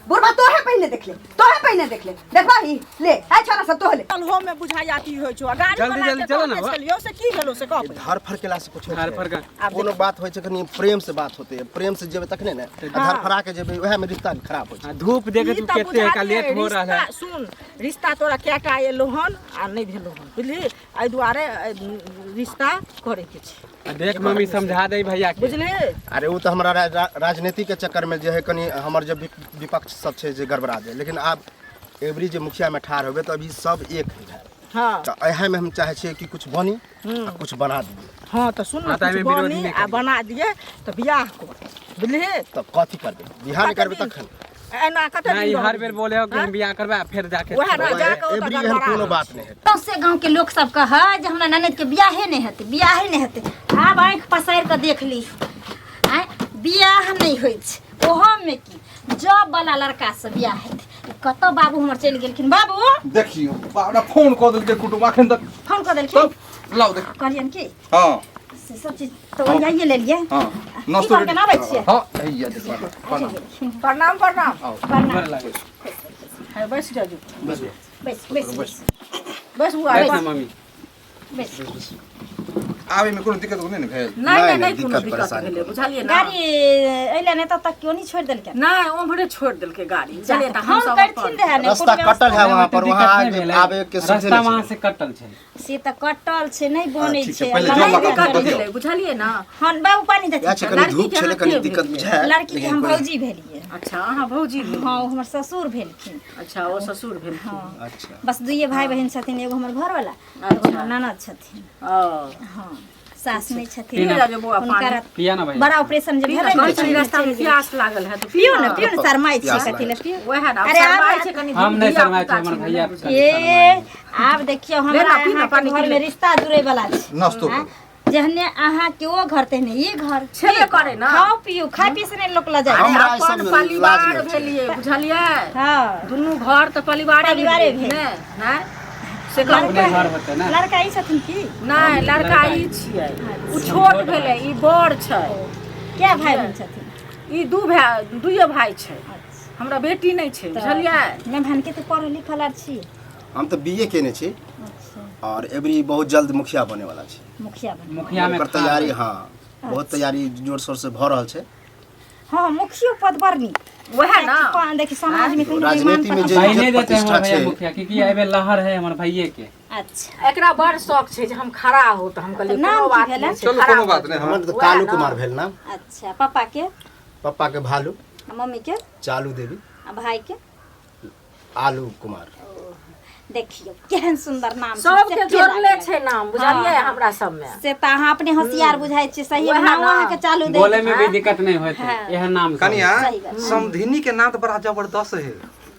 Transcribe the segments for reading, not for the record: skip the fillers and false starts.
बुढ़बा तोहे पहिने देख ले, तोहे पहिने देख ले। देखबा ही ले ए छोरा सब तोहे ले। चलहो में बुझाइया की होइ छौ आ गाड़ी जल्दी, वाला जल्दी के चलो ना, कहने बा। छलियौ से की भेलौ से कह पहिले। धर फर केला से कुछ धर फर का- कोनो बात होइ छै कनी प्रेम से बात होते है, प्रेम से जेबै तखने ने, आ धर फरा के जेबै उएह में रिश्ता खराब होइ छै। आ धूप देखे ई तू तऽ कते का बुझाइए, लेट हो रहा है। रिश्ता सुन, रिश्ता तोरा कएटा एलौ हन आ नहि भेलौ हन, बुझलिही? एहि दुआरे रिश्ता करैके छै। आ देख मम्मी समझा दे भैया के। बुझलिही? अरे ओ तऽ हमरा राजनीति के चक्कर में जे है कनी हमर जे विपक्ष सब छै जे गड़बड़ा जाए, लेकिन आब एवरी जे मुखिया में ठाढ़ होबे तऽ अभी सब एक है। तऽ एहे में हम चाहे छियै कि कुछ बनी आ कुछ बना दिए। हाँ, तऽ सुन ने, हाँ, तऽ कुछ एहिमे विरोध बनी नहि आ करी। बना दिए तऽ बियाह कर, बुझलिही? तब कथी करबै? बियाह नहि करबै तखन एना कते नहीं, दिन हर रहबै? बेर बोले हो कि हम बियाह करबै आ फेर जाके वएह ना, जाके ओतऽ एवरी एहन गड़बड़ा कोनो होइ बात छै। नहि हेतै। सौंसे गाँव के लोक सब कहै जे हमरा ननद के बियाहे नहि हेतै, बियाहे नहि हेतै। आब आँखि पसारि कऽ देख ली, आँय बियाह नहि होइ छै, ओहोमे की जॉब वाला लड़का से बियाह हेतै। कतऽ बाबू हमर चलि गेलखिन? बाबू देखियौ बाबरा फोन कऽ देलकै कुटुम्ब अखन तक। फोन कऽ देलखिन? तब लाउ देख। कहलियनि की हाँ से सब चीज तऽ ओरियाइए लेलियै। हाँ की नाश्तो कहलखिन, आबै छियै? हाँ हैया देख प्रणाम। प्रणाम प्रणाम। आओ। प्रणाम। गोर लागै। है बैस जा जो। बैस बैस बैस। बैस बुआ, बैठ ना बैस। मम्मी। बैस। आबै में कोनो दिक्कत नहि ने भेल? नहि नहि नहि, नहि, कोनो दिक्कत दिक्कत परेशानी भेलै कोनो। बुझलियै ना? गाड़ी अइले नहि तब तक केओ नहि छोड़ि देलकै? नहि, ओम्हरे छोड़ि देलकै गाड़ी, बुझलियै? तऽ फोन हमसब करथिन अपन रहए ने, रास्ता कोनो कटल है वहाँ पर, दिक्कत वहाँ नहि आगे भेलै। आबे के सुविधे रास्ता नहि वहाँ छै। से कटल छै। से तऽ कटल छै, नहि बनै ठीक छै, छै। पहिले आ जल लड़ाइ लगा नहि कऽ करै। बतियाउ। भेलै, बुझलियै ना? हँ बाबू, पानी इएह देथिन। छै कनी लड़की धूप के छलै अहाँ कनी के दिक्कत भेलियै? बुझायल। लड़की के लेकिन हम कोइ- भौजी भेलियै। अच्छा, अहाँ भौजी भेलियै? हँ, ओ हमर ससुर भेलखिन। अच्छा, ओ ससुर भेलखिन। अच्छा। बस दुइए भाई बहिन छथिन, एगो हमर घरवाला, एगो हमर ननद छथिन। ओ हँ, सास नहि छथिन। पी ले बौआ पानी। हुनकर पिया ना भैया। बड़ा ऑपरेशन जे भेलै कहै ने, छली रास्ता में प्यास लागल है तऽ पियौ ने, पियौ ने, शरमाइ छी प्यास कथी लए? लागल। पियौ। वएह ने, आब अरे आब शरमाइ छै कनि। हम नहि शरमाइ छी, धिया-पुता हमर छै ने, भैया बुझलियै। कनि शरमाइ। ए आब देखियौ, हमरा ले ना, पी ना, अहाँके पानी पी घर ले। में रिश्ता जुड़ै वाला छै। नाश्तो आँय? जेहने अहाँ के ओ घर तेहने ई घर छेबे करे ना। खाओ पियू, खाय पी से नहीं लोक लजाइ छै। हमरा एहि अपन सबमे लाज परिवार नहि छै। भेलियै, बुझलियै? हँ, दुनू घर तऽ परिवारे परिवारे भेलियै, भेल। ने नहि से कहू। अपने घर होतै ना? लड़का ई छथिन की? नहि, लड़का ई छियै, ओ छोट भेलै, ई बड़ छै। क्या भाई बहन छथिन? ई दू भाय, दुइए भाय छै। हमरा बेटी नहि छै, बुझलियै? मेहमान के तऽ पढ़ल लिखल आर छी? हम तऽ बीए केने छी। अच्छा। और एवरी बहुत जल्द मुखिया बने वाला छी। मुखिया बने? मुखिया में ओकर तैयारी, हाँ, बहुत तैयारी जोर शोर से भऽ रहल छै। हँ, मुखियो पद बड़ नीक। वएह ना। देखी समाज में कहीं राजनीति में जे भाई इज्जत नहीं देते प्रतिष्ठा हमर भैया छै। मुखिया, क्योंकि एहि बेर लहर है हमर भैये के। अच्छा। एकरा बड़ शौक छै जे हम खड़ा हो, तऽ हम कहलियै नाम कोनो की बात भेलै? नहि छै, चलू खड़ा कोनो हो बात नहि। हमर तऽ वएह कालू ना। कुमार भेल नाम। अच्छा, पापा के? पप्पा के भालू। आ मम्मी के? चालू देवी। आ भाई के? आलू कुमार। देखियौ केहन सुंदर नाम छै, सबके से के जोड़ले लागल। छै नाम, बुझलियै? हमरा सबमे से तऽ अहाँ अपने होशियार बुझाइ छियै, सही वएह नाम ना। अहाँके चालू दे। बोले में भी दिक्कत नहीं होते हाँ। एहन नाम सब। कनिया सही बात। समधिनी के नाम तऽ बड़ा जबरदस्त है।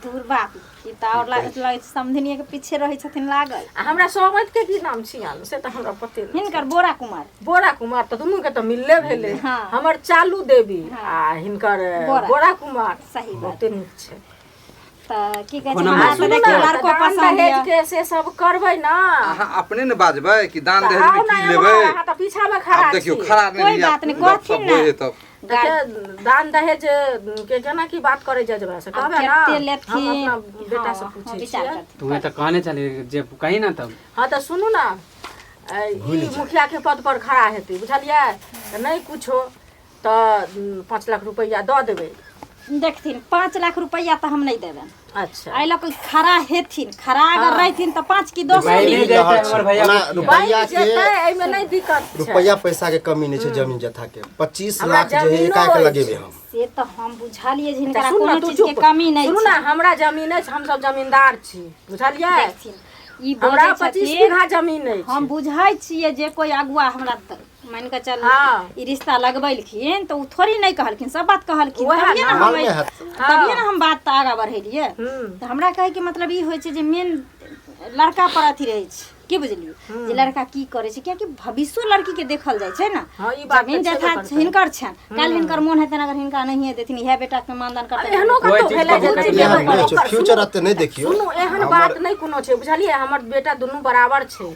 दूर बाप, ई तऽ आओर लागै छै समधिनिये के पीछे रहै छथिन लागल। आ हमरा सोमत के की नाम छियन से तऽ हमरा पते नहि। हिनकर बोरा कुमार। बोरा कुमार तऽ दुनू के तऽ मिलले भेलै। हाँ। हमर चालू देवी आ हिनकर बोरा। बोरा कुमार। सही बात। बहुते नीक छै। तऽ की कहै छै, फोन हमरा नंबर। तऽ सुनू देखियौ ने, लड़को तऽ दान पसन्द दहेज यऽ। के से सब करबै ना? अहाँ अपने ने बाजबै कि दान तऽ दहेज में आउ ना की एम्हर, लेबै। अहाँ तऽ पीछा में खड़ा आब देखियौ छी। खड़ा नहि कोइ रहियै, बात नहि, गप सप कहथिन ने। होइ हइ तब। देखियौ, दान दहेज के केना की बात करै जाइ जेबै से आब कहबै ना? कते हम लेथिन? अपना बेटा से हँ, पूछै विचार छियै। करथिन। तुम्हें तऽ कहने छली जे कही ना तब। हँ तऽ सुनू ना, ई मुखिया के पद पर खड़ा हेतै, बुझलियै? तऽ नहि कुछो तऽ 5 लाख रुपैआ दऽ देबै। देखथिन, 5 लाख रुपैआ तऽ हम नहि देबनि। अच्छा। एहि लऽ कऽ खड़ा हेथिन, खड़ा अगर रहथिन तऽ 5 की 10 पहिले मिली। जेतै हमर भैया ओना मुखिया। रुपैआ बनि के जेतै, एहिमे नहि दिक्कत छै। रुपैआ पैसा के कमी नहि छै, जमीन जथा के 25 हमरा लाख जे है जमीनो एकाएक अछि। लगेबै हम। से तऽ हम बुझलियै जे तऽ हिनकरा सुन ने कोनो तू चीज के चुप कमी नहि सुनू ने छै। हमरा जमीन अछि, हमसब जमींदार छी, बुझलियै? देखथिन, ई हमरा बजै 25 छथिन बीघा जमीन अछि। हम बुझै छियै जे कोइ अगुआ हमरा मानि कऽ चल हाँ। ई रिश्ता लगबेलखिन तऽ ओ थोड़ी नहि कहलखिन, सब बात कहलखिन वएह तभिए ना। ने हम मालूमे हैत। तभिए ने हम बात आगाँ बढ़ेलियै। तऽ हमरा कहैके मतलब ई होइ छै जे मेन लड़का पर अथी रहै छै, की बुझलियै, जे लड़का की करै छै, कियाकि भविष्यो लड़की के देखल जाइ छै ने। हाँ, ई बात जमीन तऽ छेबे जथा करतै। हिनकर छनि, काल्हि हिनकर मोन हेतनि अगर हिनका नहिए देथिन, इएह बेटाके मानदान करतनि। एहनो कोइ कतौ चीज भेलै जे पर नहि दिक्कत देबै। नहि छै, ओकर फ्यूचर सुनू, एते नहि देखियौ। सुनू, एहन बात नहि कोनो छै, बुझलियै? हमर बेटा दुनू बराबर छै।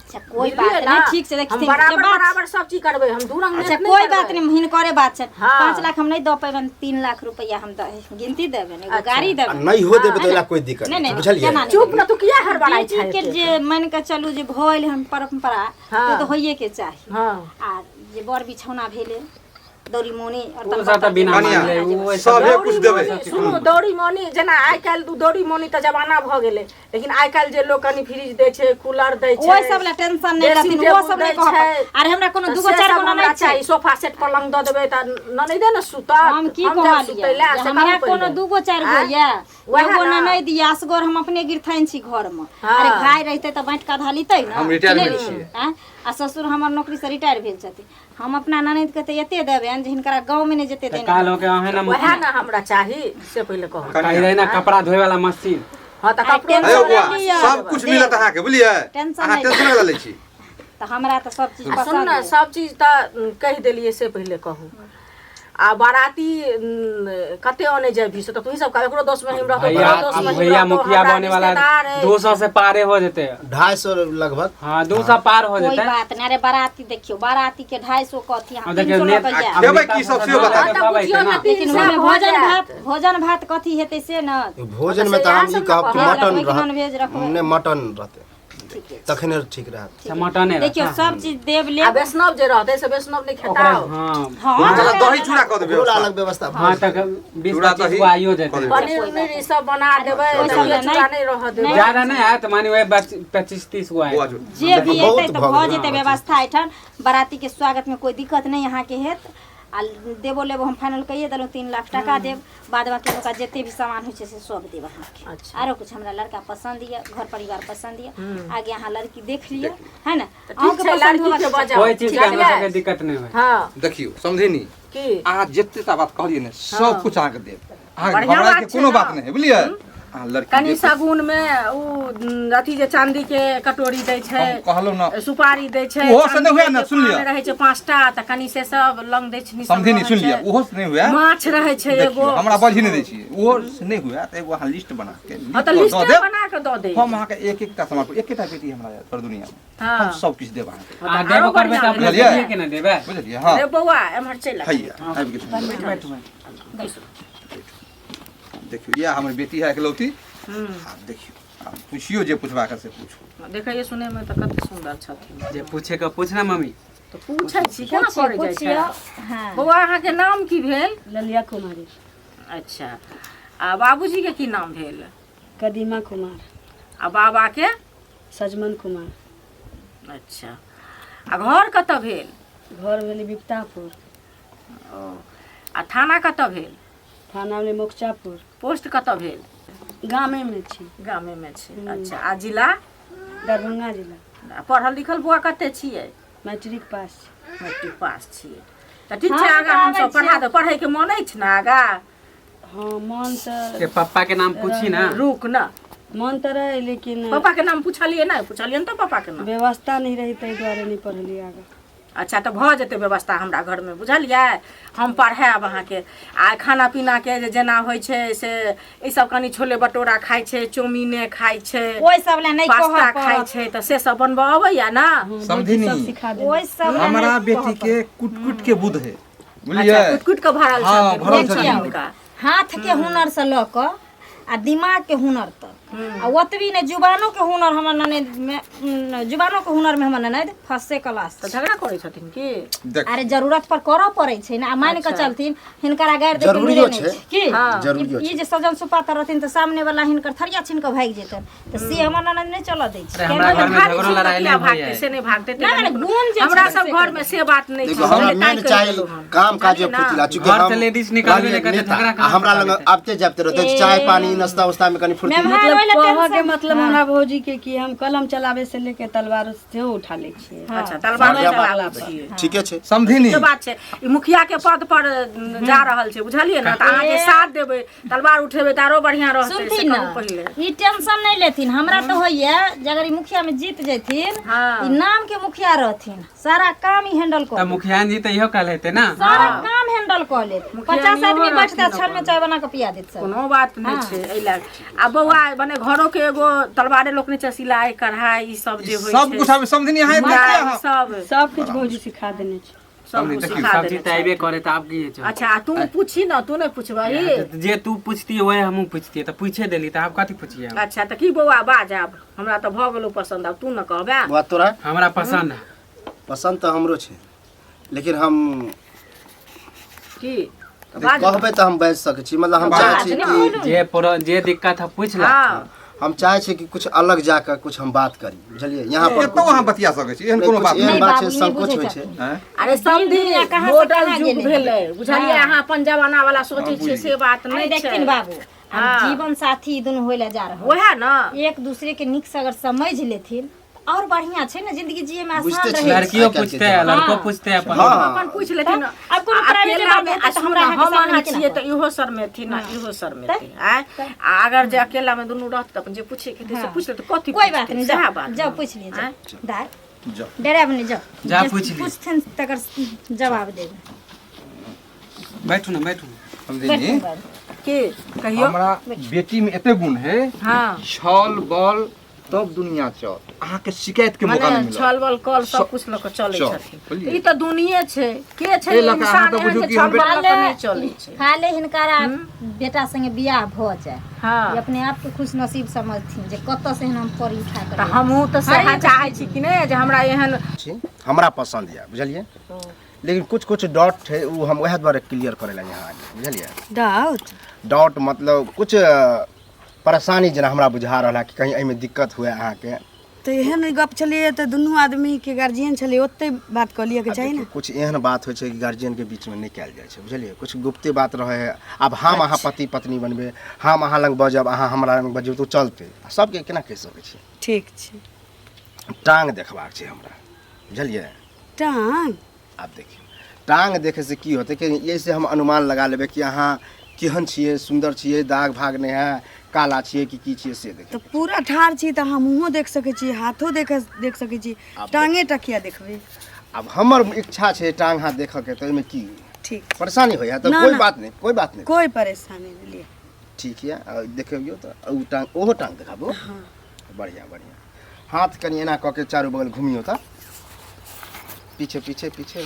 अच्छा कोई बुझलियै बात ना? नहीं, ठीक छै हम देखथिन जे बराबर बात बराबर सब चीज करबै, हम दू रंग अच्छा नहि कोई करबै। बात नहीं, हिनकरे बात छै। हाँ। 5 लाख हम नहीं दऽ पेबनि, 3 लाख रुपया हम गिनती देबनि, एगो अच्छा। गाड़ी आ देबनि। नहि हो देबै तऽ ओला कोई दिक्कत नहीं, नहीं नहीं, बुझलियै। केना नहि? चुप न तू, किया हड़बड़ाइ बेटी छै के जे मान के चलू जे भइल हम परंपरा, हाँ। ओ तऽ होइए के चाही। हाँ। आ जे बर बिछौना भेलै, दौरी मौनी और ओ सब तऽ बिना कनिया, मांगले ओ सभे दौरी कुछ देबै। मौनी, सुनू, दौरी मौनी जेना आइ काल्हि दौरी मौनी तऽ जमाना भऽ गेलै, लेकिन आइ काल्हि जे लोक कनि फ्रिज दै छै, कूलर दै छै, ओहि सब लए टेंशन नहि ड्रेसिंग लेथिन, ओ टेबुल सब नहि दै कहब। छै। अरे हमरा कोनो तऽ दूगो से चारि सब गो हमरा नहि छै। चाही। सोफा सेट पलंग दऽ देबै तऽ ननैदे ने सुतत। हम की जायब कहलियै सुतै लए, जे से हमरा कहू कोनो पहिले। दूगो चारि गो आँय? यऽ, वएह एगो ना। ननैद यऽ, असगर हम अपने गिरथाइन छी घरमे। हाँ। अरे भाय रहितै तऽ बाँटि कऽ आधा लितै ने। हम रिटायर कि नहि भेल लितै? छियै। आँय? आ ससुर हमर नौकरी से रिटायर भेल छथिन। हम अपना ननैद के तऽ एते देबनि जे हिनकरा गाँवमे नहि जेते तऽ देने। काल होके अहें ना वएह ने हमरा चाही, से पहिले कहू। कही रहे ना कपड़ा धोए वाला मशीन। हाँ तऽ अरे कपड़ो टेंशन अयो नहि बौआ, लिअ। सब कुछ मिलत अहाँके, बुझलियै? टेंशन अहाँ नहि टेंशन लिअ। नहि लै छी। तऽ हमरा तऽ सब चीज आ सुन पसन्द ने, यऽ। सब चीज तऽ कहि देलियै, से पहिले कहू। आ बाराती कते अने जेबही से तऽ तूही सब कह, एकरो दोस्त महिम रहतो, भैया तोरो दोस्त महिम भैया रहतो, मुखिया हमरा बने वाला रिश्तेदार अछि। 200 से पारे हो जेते। 250 लगभग। हाँ, 200 पार हो कोई जेते। बात नहीं। अरे बाराती देखियो, बाराती के 250 कथी, अब हम देखियो 300 लऽ कऽ नेता जायब। अब खेबै नेता की सब सब सेहो बता सब दियौ। अबै छै ना। लेकिन लेकिन ओहिमे ओहिमे भोजन भोजन भात भात, भोजन भात कथी हेतै से न? भोजन में तऽ हम ई कहब कि भेज मटन रखबै कि रहत। नॉनवेज रखबै? नहि, मटन रहतै ठीके छै। तखने ठीक रहत। अच्छा, मटने देखियौ रहत। सब चीज देब आ लेब। वैष्णव जे रहतै से वैष्णव नहि ओकरा खेताओ। हाँ हाँ चला दही चूड़ा कऽ देबै ओकरो व्यवस्था। अलग व्यवस्था हाँ भऽ तक जेतै। 20 चूड़ा 25 दही गो आइयो कऽ जेते। देबै। पनीर उनीर ई सब बना देबै, ओहि सब दही लए चूड़ा नहि रहऽ देबै। ज्यादा नहीं आयत, मानी वही 25-30 गो बौआ आयत। जो। जे भी बहुत एतै तऽ भऽ भऽ गेलै। जेतै व्यवस्था। एहिठाम बाराती के स्वागत में कोई दिक्कत नहि अहाँके हेत। आ देबो लेबो हम फाइनल कहिए देलहुँ, 3 लाख टाका देब, बाद बाकी ओकरा जते भी सामान होइ छै से सब देब अहाँके। अच्छा। आरो कुछ हमरा लड़का पसन्द यऽ, घर परिवार पसन्द यऽ, आगे अहाँ लड़की देख लिअ, है ने? तऽ ठीक अहूँके छै, पसन्द लड़की होबाक के चाही। बजाउ। कोई चीज के हमरा बुझलियै? सबके दिक्कत नहीं होय। हाँ देखियौ समधिनी, की अहाँ जते टा बात कहलियै ने सब कुछ अहाँके देब। अहाँके बढ़िआँ घबराए बात के छै कोनो ना। बात नहि है, बुझलियै? अहाँ लड़की कनि देखू। शगुन मे उ अथी जे चांदी के कटोरी दै छै, हम कहलहुँ ना। सुपारी दै छै, ओहो से नहि हुए ने, चांदी के सुन लिअ। पान रहै छै 5टा, तऽ कनि से सब लंग दै छै। समधिनी सुन लिअ, ओहो से नहि हुए, माछ रहै छै एगो। देखियौ हमरा बजही नहि दै छियै, ओहो से नहि हुए तऽ एगो अहाँ लिस्ट बना के हाँ तऽ लिख कऽ लिस्टे दऽ देब। बना के दऽ दे। हम अहाँके एक एकटा सामान, एकेटा बेटी हमरा यऽ भरि दुनिया मे, हाँ। हम सब किछु देब अहाँके। आ आरो देबो करबै तऽ बढ़िआँ अपने बुझलियै? बेटिये के ना देबै। बुझलियै? हाँ रे बौआ एम्हर चलि आ। हैया आबि गेल। बैठू। देखियौ इएह हमर बेटी है एकलौती। आब देखियौ, आब पुछियौ जे पुछबाक से पूछू। देखैए सुनैमे तऽ कते सुन्दर छथिन। जे पूछे के पूछ ना मम्मी। तऽ पूछै छी केना पूछियौ, करै जाइ छै। पूछियौ। हाँ। बौआ अहाँके नाम की भेल? ललिया कुमारी। अच्छा, आ बाबूजी के की नाम भेल? कदीमा कुमार। आ बाबा के? सजमन कुमार। अच्छा, आ घर कतऽ भेल? घर भेलै बिपतापुर। ओ, आ थाना कतऽ भेल? थाना भेलै मोक्चापुर। पोस्ट कतऽ भेल? गामेमे छी। गामेमे छी। अच्छा, आ जिला? दरभंगा जिला। आ पढ़ल लिखल बौआ कते छियै? मैट्रिक पास छी। मैट्रिक पास छियै तऽ ठीक छै, आगाँ हमसब पढ़ा देब। पढ़ैके मन अछि ने आगाँ? हाँ, मन तऽ के पप्पा के नाम पूछी ना। रुक न, मन तऽ रहै लेकिन पापा के नाम पुछलियै नहि? पुछलियै ने तऽ पापा के नाम? व्यवस्था नहि रही ताहि दुआरे नहि पढ़लियै आगाँ। अच्छा, तऽ भऽ जेतै व्यवस्था हमरा घरमे, बुझलियै? हम पढ़ायब अहाँके। आ खाना पीनाके जे जेना होइ छै से ई सब कनि छोले भटूरा खाइ छै, चाउमीने खाइ छै, ओहि सब लए नहि पास्ता कहऽ खाइ पड़त। छै, तऽ से सब बनबऽ अबैया ना? समधिनी, सब सिखा देब। ओहि सब लए हमरा नहि बेटी कहऽ के कुट कुट के बुध है, अच्छा, बुझलियै? कुट कुट के भरल हाँ, छथिन, भरल गुण छथिन। छनि हुनका। हाथ के हुनर से लऽ कऽ आ दिमाग के हुनर तक, आ ओतबी नहि, जुबानो के हुनर हमर ननैद में, जुबानो के हुनर में हमर ननैद फर्स्टे क्लास तऽ छै। झगड़ा करै छथिन की? देख, अरे जरूरत पर करऽ पड़ै छै ने। आ मान कऽ चलथिन हिनकर गारि दै के जरूरियो लूरे नहि छै। छै की? हाँ। जरूरियो ई छै। जे सजन सुपातर रहथिन तऽ सामने वाला हिनकर थरिया छीन कऽ भागि जेतनि, तऽ से हमर ननैद नहि चलऽ दै छै। अरे हमरा घर में भागै झगड़ो छै तऽ लड़ाई किया नहीं भागतै होइए। से नहि भागतै। नहि, नहि, गुण जे हमरा छै सब से घर में से बात नहि देखियौ छै। हमरा तैं मेन कहि चाही देलहुँ हम। काम काज बुझलियै ना? फुर्तीला, चूँकि घर हम से लेडीज निकालबे रहलियै नहि करतै, नेता, झगड़ा आ कहाँ हमरा से लग करतै? आबते जाबते रहतै, चाय पानी नाश्ता उस्ता में कनि फुर्ती। व्यवहार ओहि लए मतलब कहऽ के टेंशन। मतलब हमरा भौजी के कि हम कलम चलाबै से लेके तलवार सेहो उठा लै छियै। अच्छा, तलवार बढ़िआँ चलाबै बात। छियै। ठीके छै। समधिनी, से बात छै, ई मुखिया के पद पर जा रहल छै, बुझलियै ने? तऽ अहाँके साथ देबै, तलवार उठेबै तऽ आरो बढ़िआँ रहतै, से सुनथिन कहू ने, पहिले। ई टेंशन नहीं लेथिन। हमरा तऽ होइया जे अगर ई मुखिया में जीत जैथिन, हाँ। ई नाम के मुखिया रहथिन, सारा काम ई हैंडल तऽ कऽ, मुखिया जी तऽ इहो कहल हेतै ना। सारा काम हैंडल कऽ लेत। मुखिया 50 इहो आदमी बैठते रहथिन छल में चाय बना कऽ पिया देत सब। कोनो बात नहि छै। एहि लए आ बौआ मने घरो के एगो तलवारे लोक नहि छै, सिलाई कढ़ाई ई सब जे होइ सब छै कुछ आब समझनी अहाँ एतबे सिलाई अहाँ सब सब किछु भौजी सिखा देने छै सब कुछ देखियौ, सिखा सब्जी देने तऽ छै। अयबे करे तऽ आब की छै अच्छा आ तू पूछी न तू नहि पुछबही जे तू पूछती वही हमहूँ पूछतियै तऽ पूछे देली तऽ आब कथी पूछिए हम? अच्छा तऽ की बौआ बाज आब हमरा तऽ भऽ गेलौ पसन्द आब तू न कहबे बात तोरा हमरा पसन्द है पसन्द तऽ हमरो छै लेकिन हम की तऽ बाज कहबै तऽ हम बाजि सकै छी मतलब हम चाहै छी कि जे जे दिक्कत है पूछ ला हँ हम चाहै छी कि कुछ अलग जाकर कुछ हम बात करी बुझलियै यहाँ पर एतौ अहाँ बतिया सकै छी एहन नहि, कोनो कुछ बात एहन नहि बात बाबू छै नहि संकोच बुझै होइ छै आँय? अरे समधी दुनिया कहाँ से मॉडल कहाँ युग गेलै। भेलै बुझलियै अहाँ अपन जमाना वाला सोचै छियै से बात अरे नहि छै देखथिन बाबू आब हाँ। जीवन साथी ई दुनू होय लए जा रहल वएह न एक दूसरे के नीक से अगर समझ लेथिन तऽ और बढ़िया छै ने जिंदगी जिए में आसान बुझते रहै छियै। छै लड़कियों आइ काल्हिके पूछते है जमाना। लड़को पूछते है अपन हाँ। अपन पूछि लेथिन आब कोनो प्राइवेट अकेला बात मे हेतै आ तऽ हमरा सुन, अहाँके हम सामने अहाँ केना छियै कहब? तऽ इहो शरमेथिन आ इहो शरमेथिन आँय आ अगर जे अकेला मे दुनू रहत तऽ अपन जे पूछे के हेतै से पूछि लेतै कथी कोई बात नहीं सएह जाओ बात जाओ पूछ लिए जाओ आँय? दाय जाओ। डरायब नहीं जाओ जा जे पूछ लिए। पूछथिन तकर जवाब देबै बैठू ना बैठू समझली बैठू बाबू। की कहियौ हमरा बेटी में एते गुण है हाँ छल बल तब दुनिया चल अहाँके शिकायत के मौका मने नहि मिलत छल बल कल सब कुछ लऽ कऽ चलै चल, छथिन बुझलियै? ई तऽ दुनिये छै के छै एहि लऽ कऽ अहाँ इंसान तऽ एहन बुझू जे कि छल हम बल लऽ कऽ नहि चलै छै हाले हिनकर बेटा संगे बियाह भऽ जाय हाँ ई अपने आप के खुश नसीब समझथिन जे कतऽ से एहन हम परी उठा तऽ कऽ हमहूँ तऽ सएह चाहै छी कि नहि जे हमरा एहन छी हमरा पसन्द यऽ बुझलियै लेकिन कुछ कुछ डाउट छै ओ हम वएह दुआरे क्लियर करै लए यहाँ आयल बुझलियै डाउट डाउट मतलब कुछ परेशानी जेना हमरा बुझा रहल है कि कहीं एहिमे दिक्कत हुए अहाँके तऽ एहन गप छलैए तऽ दुनू आदमीके गार्जियन छलै ओतहि बात कऽ लिअके आब चाही ने देखियौ, कुछ एहन बात होइ छै कि गार्जियनके बीचमे नहि कयल जाइ छै बुझलियै कुछ गुप्ते बात रहै है आब हम अहाँ पति पत्नी बनबै हम अहाँ लग बजब अहाँ हमरा लग बजब तऽ ओ चलतै आ सबके केना कहि सकै छियै ठीक छै टाँग देखबाक छै हमरा बुझलियै टाँग आब देखियौ टाँग देखैसँ की होतै कि एहिसँ हम अनुमान लगा लेबै कि अहाँ केहन छियै सुन्दर छियै दाग भाग नहि है काला छियै कि की छियै से देखियौ तऽ पूरा ठाढ़ छी तऽ अहाँ मुँहो देख सकै छी हाथो देख देख सकै छी टाँगे टा किया देखबै आब हमर इच्छा छै टाँग हाथ देखऽके तऽ ओहिमे की ठीक परेशानी होइए तऽ ना, कोइ ना। बात नहि कोइ बात नहि कोइ परेशानी नहि लिअ ठीक यऽ आ देखबियौ तऽ ओ टाँग ओहो टाँग देखाबू बढ़िआँ बढ़िआँ हाथ कनि एना कऽ के चारू बगल घुमियौ तऽ पीछे पीछे पीछे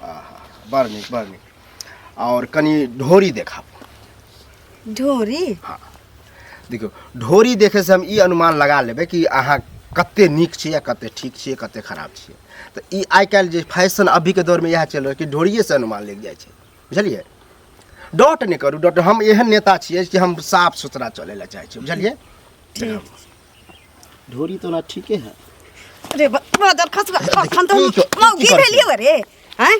आहा बड़ नीक बड़ नीक आओर कनि ढोरी देखाबू ढोरी हाँ देखियौ ढोरी देखैसँ हम ई अनुमान लगा लेबै कि अहाँ कते नीक छियै कते ठीक छियै कते खराब छियै तऽ ई आइ काल्हि जे फैशन अभीके दौरमे इएह चलि रहल कि ढोरिएसँ अनुमान लागि जाइ छै बुझलियै डॉट नहि करू डॉट हम एहन नेता छियै कि हम साफ सुथरा चलै लए चाहै छियै बुझलियै ढोरी तो ना ठीके है अरे बदर खसबा अखन तऽ की हम मौगी की करै भेलियौ रे हैं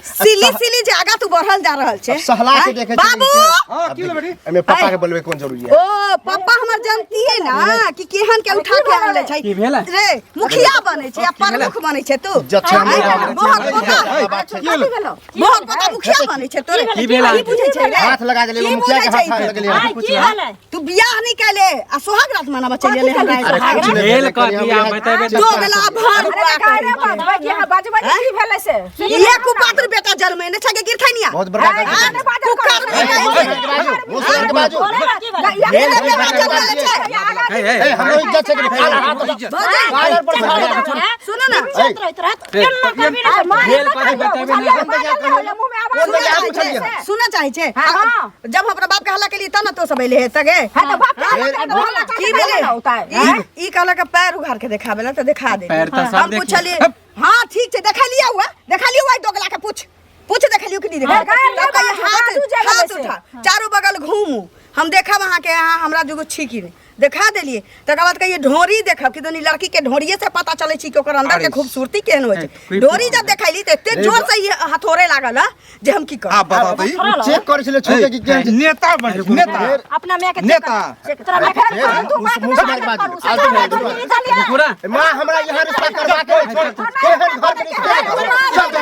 सिली सिली जे आगा तू बढ़ल जा रहल छै अब सहला के हैं? देखै छियै बाबू हाँ की भेलै बेटी एहिमे पापा के बोलबै कोन जरूरी है ओ पप्पा हमर जानतियै ना कि केहन के उठा के आनले छै की भेलै? रे मुखिया बनै छै आ प्रमुख बनै छै तू इज्जत छै हमरो हैं? गाममे। मोहक पोता बात छै। मोहक पोता मुखिया बनै छै तोरे की भेलै? की बुझै छै रे हाथ लगा देले की मुखिया के बुझै हाथ छै? लगेलियै आइ की भेलै तू बियाह नहि कैले आ सोहाग रात मनाबऽ चलि गेलै हमरा अरे सोहाग कुछ रात नहि भेल भेलै, कनि कथी हम आब इएह बतेबै दो गेला भर अरे तऽ काहे रे बजबै कि अहाँ बजबै कि की भेलै से ये कुपात्र बेटा जन्मेने छै के गिरथनिया बहुत बड़का गलती आँ? भेलै। कुकर ए, मुँह से के बाजू, मुँह से के बाजू। ये बेटा जन्मेने छै ए, हमरो इज्जत छै कि नहि? कालर पर सुनो ना ए, भेल कथी बतेबै ने कोन बजा पूछलियै हम? सुनऽ चाहै छै हाँ, हाँ। जब हम अपना बाप के हल्ला केलियै तब ने तो सब एले हे तगे की भेलै ई कहलक पैर उघार के देखाबे ला तऽ देखा दे पैर तऽ सब हम देखिए। पूछलियै हाँ ठीक छै देखलियै हुआ देखलियै हुआ दोगला के पूछ पूछ देखलियै कि नहीं देखलियै तब कहियै हाथ हाथ उठा चारू बगल घूमू हम देखब अहाँके अहाँ हमरा जुगु छी कि नहि देखा देलियै तकर बाद कहियै ढोरी देखब कि दुनी लड़की के ढोरिये से पता चलै छै कि ओकर अंदर के खूबसूरती केहन होइ छै ढोरी जब देखैली तऽ एते जोर से ई हथोड़े लागल हँ जे हम की करब आब बताओ तऽ ई। चेक करै छलै छूके कि केहन छै। नेता बन नेता अपना माय के नेता तोरा माय के मुँह से मारि बाजू। पूरा ए, माँ हमरा यहाँ रिश्ता करवा के केहन घर के रिश्ता चल चल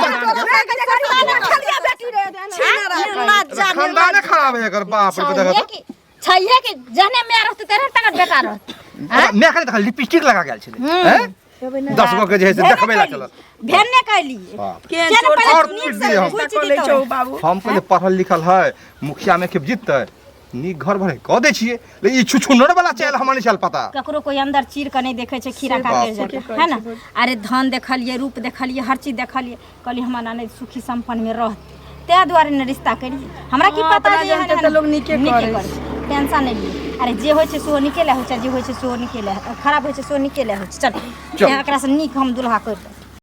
निर्लज्जा खानदाने खराब है एकर बाप रे देखत कि छैहे कि जहने माय रहतै तेहने तकर बेटा रहतै माय खाली देखल लिपस्टिक लगा गेल छलै हैं 10 गो के जे है से देखबै ला चलल भेने कैली केहन केहन चोर पहिले और नीक पीट से दिए हम। पूछि कऽ लै दितौ। छौ बाबू हम पहिले पढ़ल लिखल है मुखिया में के जीतते नीक घर भरे कऽ दै छियै, लेकिन ई छुछुनर वाला चालि हमरा नहि छल पता। ककरो कोई अंदर चीर के नहीं देखे छै, खीरा काटे जाके, है ना? अरे धन देखलिए, रूप देखलिए, हर चीज देखलिए, कहलिए हमर ननद सुखी संपन्न में रहते, ताहि दुआरे ने रिश्ता करिए। हमरा की हाँ, पता अपना जे एहन जानते एहन तऽ लोग नीके करै करै छै। टेंशन नहि लिअ। अरे जे होइ छै सेहो नीके लए होइ छै, जे होइ छै सेहो नीके लए, खराब होइ छै सेहो नीके लए होइ छै। चल, चल। एकरा से नीक हम दुल्हा करि देब।